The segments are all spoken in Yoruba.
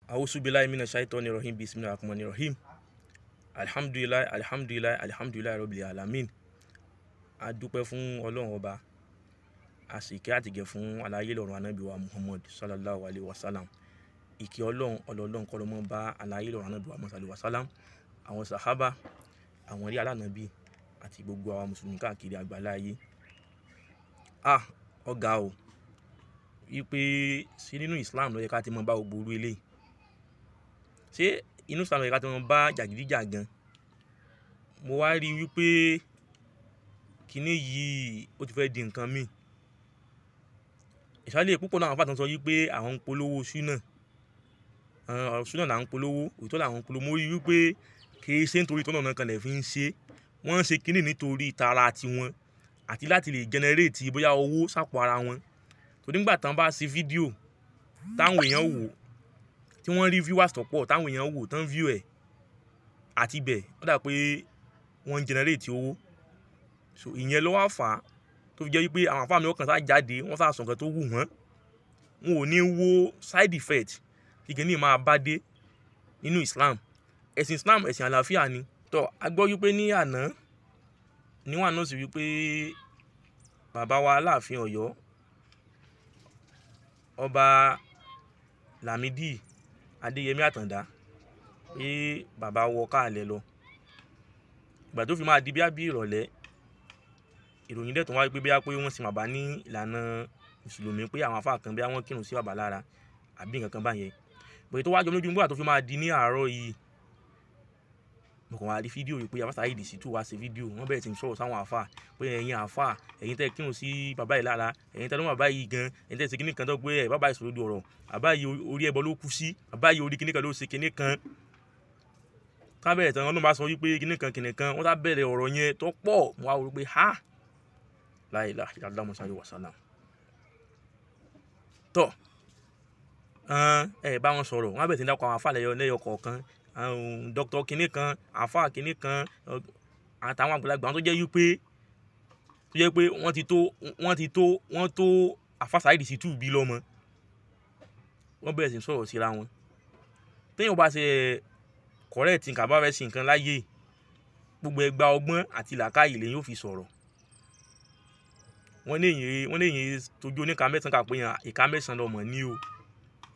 A'udhu billahi minash shaitani rahim. Bismillahir rahmanir rahim. Alhamdulillah, alhamdulillah, alhamdulillah rabbil alamin. A dúpẹ́ fún Ọlọ́run ọba, a sì kẹ́ àtìgẹ̀ fún aláyé lọ́run Ànábì wa Muhammad sallallahu alaihi wasallam. Ìkẹ́ Ọlọ́run, ọlọ́run kó lọ mọ́ bá aláyé lọ́run Ànábì wa Muhammad sallallahu alaihi wasallam, àwọn sàhábà, àwọn rí alánàbí àti gbogbo àwọn mùsùlùmí káàkiri àgbáláyé. Ah, ọ̀gá o, wípé ṣé nínú Islam ló yẹ ká ti mọ bá gbogbo irú eléyìí? Ṣé inú Islam ló yẹ ká ti mọ bá jàgídíjàgan? Mo wá rí wípé kíní yìí ó ti fẹ́ di nǹkan mi. Ìṣàlẹ̀ púpọ̀ náà àwọn àfáà tó ń sọ wípé àwọn ń polówó súnà. Súnà là ń polówó, òótọ́ làwọn ń polówó. Mo rí wípé kì í ṣe nítorí tọ́nà kan lẹ̀ fi ń ṣe. Wọ́n ń ṣe kíní nítorí tara tiwọn àti láti lè generate bóyá owó sápò ara wọn. Torí nígbà tán bá ṣe fídíò táwọn èèyàn wò, tí wọ́n rí viewers tó pọ̀, táwọn èèyàn wò, tán view ẹ̀ àti bẹ̀, ó dà pé wọ́n ń generate owó. So ìyẹn ló wá fà á tó fi jẹ́ wípé àwọn àfáà mi ọkàn sá jáde, wọ́n sá sọ nǹkan tó wù wọ́n. Wọn ò ní wo side effect tí kíní máa bá dé nínú Islam. Ẹ̀sìn Islam ẹ̀sìn àlàáfíà ni. Tọ́ a gbọ́ wípé ní àná ní wọ́n announce wípé bàbá wa Aláàfin Ọ̀yọ́, Ọba Lámídì Adéyẹmí Àtàndá, pé bàbá wọ káàlẹ̀ lọ. Ìgbà tó fi máa di bíá bí ìrọ̀lẹ́, ìròyìn dẹ̀ tún wá wípé bóyá pé wọ́n sin bàbá ní ìlànà mùsùlùmí, pé àwọn àfáà kan bóyá wọ́n kírun sí bàbá lára àbí nǹkan kan báyẹn. Bóyá tó wá jọ lójú nígbà tó fi máa di ní àárọ̀ yìí, mo kàn wá rí fídíò yìí pé Alfa Saheed Shittu wá ṣe fídíò, wọ́n bẹ̀rẹ̀ sí ní sọ̀rọ̀ sáwọn àfáà pé ẹ̀yin àfáà, ẹ̀yin tẹ́ kírun sí bàbá yìí lára, ẹ̀yin tẹ́ lọ́mọ bàbá yìí gan, ẹ̀yin tẹ́ ṣe kíní kan tó pé ẹ̀ bàbá yìí sọ̀rọ̀ ọ̀rọ̀, bàbá yìí orí ẹbọ ló kú sí, bàbá yìí orí kíní kan ló ṣe kíní kan. Ká bẹ̀rẹ̀ tán, wọ́n bá sọ wípé kíní kan kíní kan, wọ́n sá bẹ̀rẹ̀ ọ̀rọ̀ yẹn tó pọ̀, mo wá rò pé ha! La ilaha illallah Muhammadu wasallam. Tọ́, ẹ bá wọn sọ̀rọ̀, wọ́n á bẹ̀rẹ̀ sí ní dákọ̀ àwọn àfáà lẹ́yọ kọ̀ọ̀kan. Dr. kíní kan, àfáà kíní kan, àtàwọn àgbàlagbà tó jẹ́ wípé, tó jẹ́ pé wọ́n ti tó, wọ́n ti tó, wọ́n tó Alfa Saheed Shittu bí lọ́mọ. Wọ́n bẹ̀rẹ̀ sí ní sọ̀rọ̀ síra wọn. Téèyàn bá ṣe correct nǹkan bá fẹ́ ṣe nǹkan láyé, gbogbo ẹgba ọgbọ́n àti làákàyè lèyàn ó fi sọ̀rọ̀. Wọ́n ní èyí, wọ́n ní èyí tójú oníka mẹ́sàn-án kà pé ìka mẹ́sàn-án lọmọ ní o.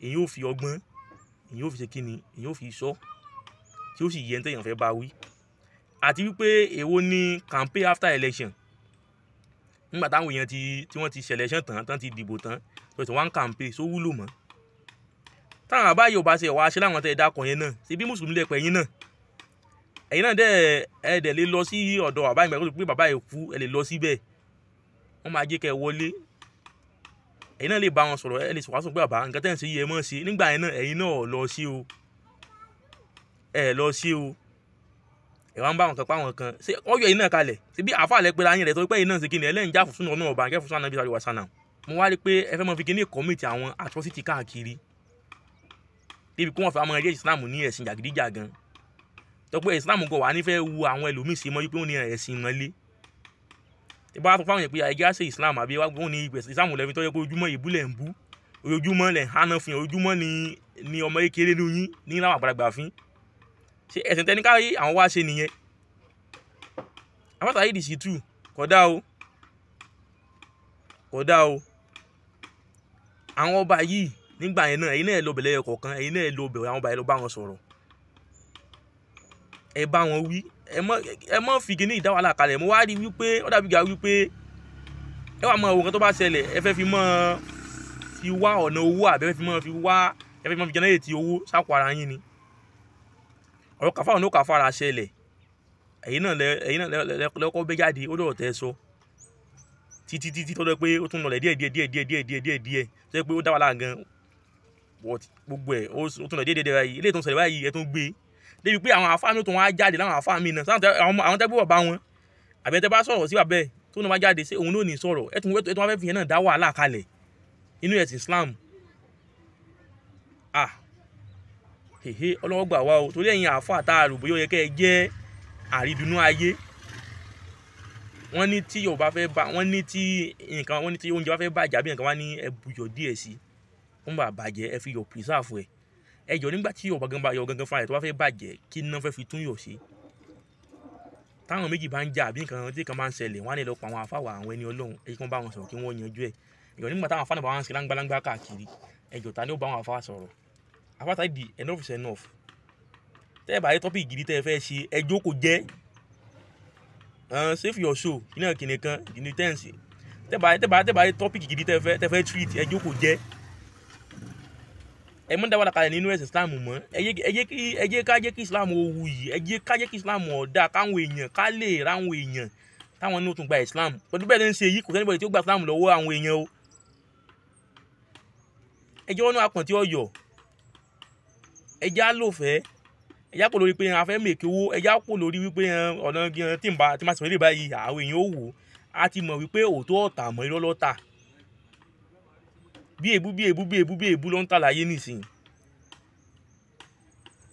Èyàn ó fi ọgbọ́n, èyàn ó fi ṣe kíni, èyàn ó fi sọ, tí ó sì yẹ ẹni téèyàn fẹ́ bá wí. Àti wípé èwo ni campaign after election. Nígbà táwọn èèyàn ti, tí wọ́n ti ṣe election tán, tán ti dìbò tán, tó sì wá ń campaign, ṣó wúlò mọ́? Táwọn àbá yìí ò bá ṣe wá ṣe láwọn tẹ́ ẹ dákọ̀ yẹn náà, ṣe bí mùsùlùmí lẹ pẹ̀ yín náà. Ẹ̀yin náà dẹ̀, ẹ dẹ̀ lè lọ sí ọ̀dọ̀ bàbá ìgbà tó pé bàbá yìí kú, ẹ lè lọ síbẹ̀. Wọ́n máa jẹ́ kí ẹ wọlé. Ẹ̀yin náà lè bá wọn sọ̀rọ̀, ẹ lè sọ̀rọ̀ pé bàbá nǹkan tẹ́ ẹ̀ ń ṣe yìí ẹ mọ̀ ṣe. Nígbà yẹn náà, ẹ̀yin náà ò lọ sí o. Ẹ lọ sí o. Ẹ wá ń bá wọn kan pa wọn kan. Ṣé ọyọ ẹ̀yin náà kalẹ̀? Ṣé bí àfáà lẹ pera yín rẹ̀ torí pé ẹ̀yin náà ṣe kíni? Ẹlẹ́yin jà fún súnà náà ọba, kẹ́ fún súnà Ànábì sallallahu alaihi wasallam. Mo wá rí pé ẹ fẹ́ mọ fi kíní commit àwọn atrocity káàkiri. Débi kí wọ́n fẹ́ máa rí Islam ní ẹ̀sìn jàgídíjàgan. Tó pé Islam gan wà ní fẹ́ wu àwọn ẹlòmíì sí mọ́ wípé ó ní ẹ̀sìn ìmọ̀le. Tí bá sọ fún àwọn èèyàn pé ẹ jẹ́ á ṣe Islam àbí wá gbóhùn ní Islam lẹ́fi tó jẹ́ pé ojúmọ́ ìbú lẹ̀ ń bú, ojoojúmọ́ lẹ̀ ń háná fún yín, ojoojúmọ́ ni ọmọ kékeré nínú yín ní láwọn àgbàlagbà fín. Ṣé ẹ̀sìn tẹ́ni ká àwọn wá ṣe nìyẹn? Alfa Saheed Shittu kò dá o. Kò dá o. Àwọn ọba yìí nígbà yẹn náà, ẹ̀yin náà ẹ lọ bẹ̀ lẹ́yọ kọ̀ọ̀kan, ẹ̀yin náà ẹ lọ bẹ̀ àwọn ọba yẹn lọ bá wọn sọ̀rọ̀. Ẹ bá wọn wí. Ẹ mọ́ fi kíní ìdá wàhálà kalẹ̀. Mo wá rí wípé ó dàbí ìgbà wípé ẹ wá mọ ohun kan tó bá ṣẹlẹ̀, ẹ fẹ́ fi mọ́ fi wá ọ̀nà owó àbí ẹ fẹ́ fi mọ́ fi wá, ẹ fẹ́ fi mọ́ fi generate owó sápò ara yín ni. Ọ̀rọ̀ kàfáà ọ̀nà kàfáà ṣẹlẹ̀. Ẹ̀yin náà lẹ, ẹ̀yin náà lẹ, lẹ, lẹ́kọ́ bẹ́ jáde, ó dọ̀rọ̀ tẹ́ ẹ sọ. Títí, títí tó jẹ́ pé ó tún lọlẹ̀ díẹ̀, díẹ̀, díẹ̀, díẹ̀, díẹ̀, díẹ̀, díẹ̀, díẹ̀. Tó jẹ́ pé ó dá wàhálà gan. But gbogbo ẹ̀, ó tún lọ díẹ̀, díẹ̀, díẹ̀ báyìí. Eléyìí tó ń ṣẹlẹ̀ báyìí, ẹ tún gbé. Débi pé àwọn àfáà mi tó wá jáde láwọn àfáà mi náà. Àwọn tẹ́ gbé bàbá wọn, àbí ẹ tẹ́ bá sọ̀rọ̀ sí bàbá ẹ̀ tó náà bá jáde, ṣé òun náà ò ní sọ̀rọ̀? Ẹ tún wá fẹ́ fi yẹn náà dá wàhálà kalẹ̀ nínú ẹ̀sìn Islam. Ah! Hehe, Ọlọ́run gbà wá o. Torí ẹ̀yin àfáà tá a rò bóyá ó yẹ kí ẹ jẹ́ àrídùnnú ayé. Wọ́n ní tí Yorùbá fẹ́ bá, wọ́n ní tí nǹkan, wọ́n ní tí oúnjẹ bá fẹ́ bàjẹ́ àbí nǹkan wá ní ẹ buyọ̀ díẹ̀ sí, ó ń bá bàjẹ́, ẹ fi yọ̀ preserve ẹ̀. Ẹjọ́ nígbà tí ọba gangan yọ gangan fúnra rẹ̀ tó bá fẹ́ bàjẹ́, kí iná fẹ́ fi tún yọ̀ ṣe? Táwọn méjì bá ń jà àbí nǹkan tí kan máa ń ṣẹlẹ̀, wọ́n á ní lọ pa àwọn àfáwà àwọn ẹni Ọlọ́run, ẹ kí wọ́n bá wọn sọ̀rọ̀ kí wọ́n yanjú ẹ̀. Ẹjọ́ nígbà táwọn afáàná bá wọn ṣe láńgbáláńgbá káàkiri, ẹjọ́ ta ni ó bá àwọn àfáà sọ̀rọ̀? Àfáà Saidi, enough is enough. Tẹ́ ẹ bá rí topic gidi tẹ́ ẹ fẹ́ ṣe, ẹ jókòó jẹ́. Save your soul, iná kìnìún kan, kìnìún tẹ́ǹsì. Tẹ́ bá rí topic gidi tẹ́ ẹ fẹ́ treat, ẹ jókòó jẹ́. Ẹ mọ̀ dáwọ́ kalẹ̀ nínú ẹ̀sìn Islam mọ́. Ẹ jẹ́ ká jẹ́ kí Islam ó wuyì, ẹ jẹ́ ká jẹ́ kí Islam ó dáa, káwọn èèyàn ká lè ráwọn èèyàn táwọn ní ó tún gba Islam. Pẹ̀lú bẹ́ẹ̀ ní ṣe yìí, kò sẹ́ni tí ó gba Islam lọ́wọ́ àwọn èèyàn o. Ẹ jẹ́ wọnú akàn tí ó yọ. Ẹ jẹ́ á lò fẹ́. Ẹ jẹ́ á kò lórí pé a fẹ́ mèkì owó. Ẹ jẹ́ á kò lórí wípé ọ̀nà tí n bá tí máa sọ̀rọ̀ lè báyìí, àwọn èèyàn ó wò. A ti mọ̀ wípé òótọ́ ọ̀tà mọ́ irọ́ lọ́tà. Bí èébú bí èébú bí èébú bí èébú ló ń tà láyé nísìnyí.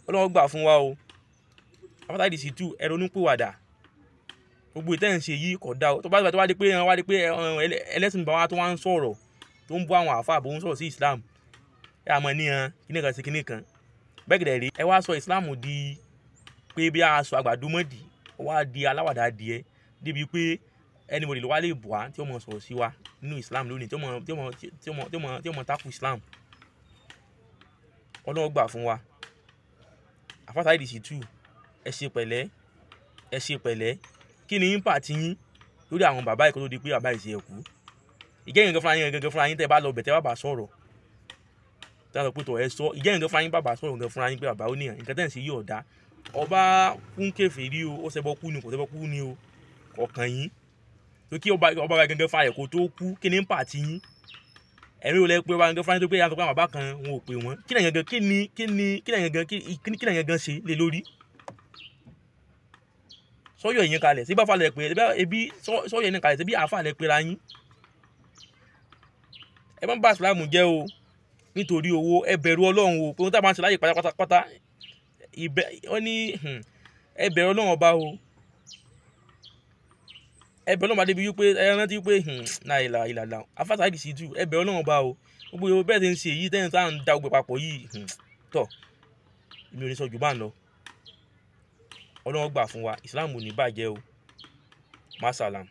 Ọlọ́run gbà fún wa o. Àfáà Saidi Shittu, ẹ ronú pìwàdà. Gbogbo ìtẹ́ ń ṣe yìí kò dáa o. Tó bá wá di pé wá di pé ẹlẹ́sìn bá wa tó wá ń sọ̀rọ̀, tó ń bú àwọn àfáà bó ń sọ̀rọ̀ sí Islam. Ẹ àmọ́ ní han, kíní kan sí kíní kan. Bẹ́ẹ̀ kẹ̀dẹ̀ rí, ẹ wá sọ Islam di pé bí a sọ àgbàdo mọ́dì, ó wá di aláwàdà adìẹ, débi pé anybody ló wá lè bù wá tí ó mọ̀ sọ̀rọ̀ sí wa nínú Islam lónìí, tí ó mọ̀ takù Islam. Ọlọ́run gbà fún wa. Àfáà Saidi Shittu, ẹ ṣe pẹ̀lẹ́, ẹ ṣe pẹ̀lẹ́. Kí ni impact yín lórí àwọn bàbá yìí kó tó di pé bàbá yìí ṣe ẹ̀kú? Ìjẹ́ ìyẹn gan fúnra yín gangan fúnra yín tẹ́ ẹ bá lọ bẹ̀ tẹ́ bá bá sọ̀rọ̀. Tẹ́ ẹ sọ pé tọ̀ ẹ sọ, ìjẹ́ ìyẹn gan fúnra yín bá bá sọ̀rọ̀ gan fúnra yín pé bàbá ó níyàn, nǹkan tẹ́ ẹ̀ ń ṣe yìí ò dáa. Ọba kún kèfèrí o, ó ṣẹbọ kú ni, kò ṣẹbọ kú ni o, ọkàn yín. Tó kí ọba gangan fúnra rẹ̀ kó tó kú, kí ni impact yín? Ẹ̀rí ò lẹ pé ọba gangan fúnra yín tó pé yàtọ̀ pé àwọn bàbá kan wọn ò pè wọ́n. Kí ni gangan, kí ni, kí ni, kí ni gangan, kí ni gangan ṣe lé lórí? Sọ́yọ̀ ìyẹn kalẹ̀, sí bá fà lẹ pé, ebi sọ́yọ̀ ìyẹn kalẹ̀, sí bí àáfà lẹ pera yín. Ẹ má bà Islam jẹ́ o, nítorí owó, ẹ bẹ̀rù Ọlọ́run o. Pé ohun tí a máa ń ṣe láyé pátápátá, ibẹ̀, wọ́n ní, ẹ bẹ̀rù Ọlọ́run ọba o. Ẹ bẹ̀rù Ọlọ́run ọba débi wípé, ẹ rántí wípé, náà ìlà ìlà ìlà, Àfáà Saidi Shittu, ẹ bẹ̀rù Ọlọ́run ọba o. Gbogbo bẹ́ẹ̀ tí ń ṣe yìí, tẹ́yìn tá à ń da gbogbo papọ̀ yìí, tọ̀, èmi ò ní sọ jù bá ń lọ. Ọlọ́run gbà fún wa, Islam ò ní bàjẹ́ o. Masalam.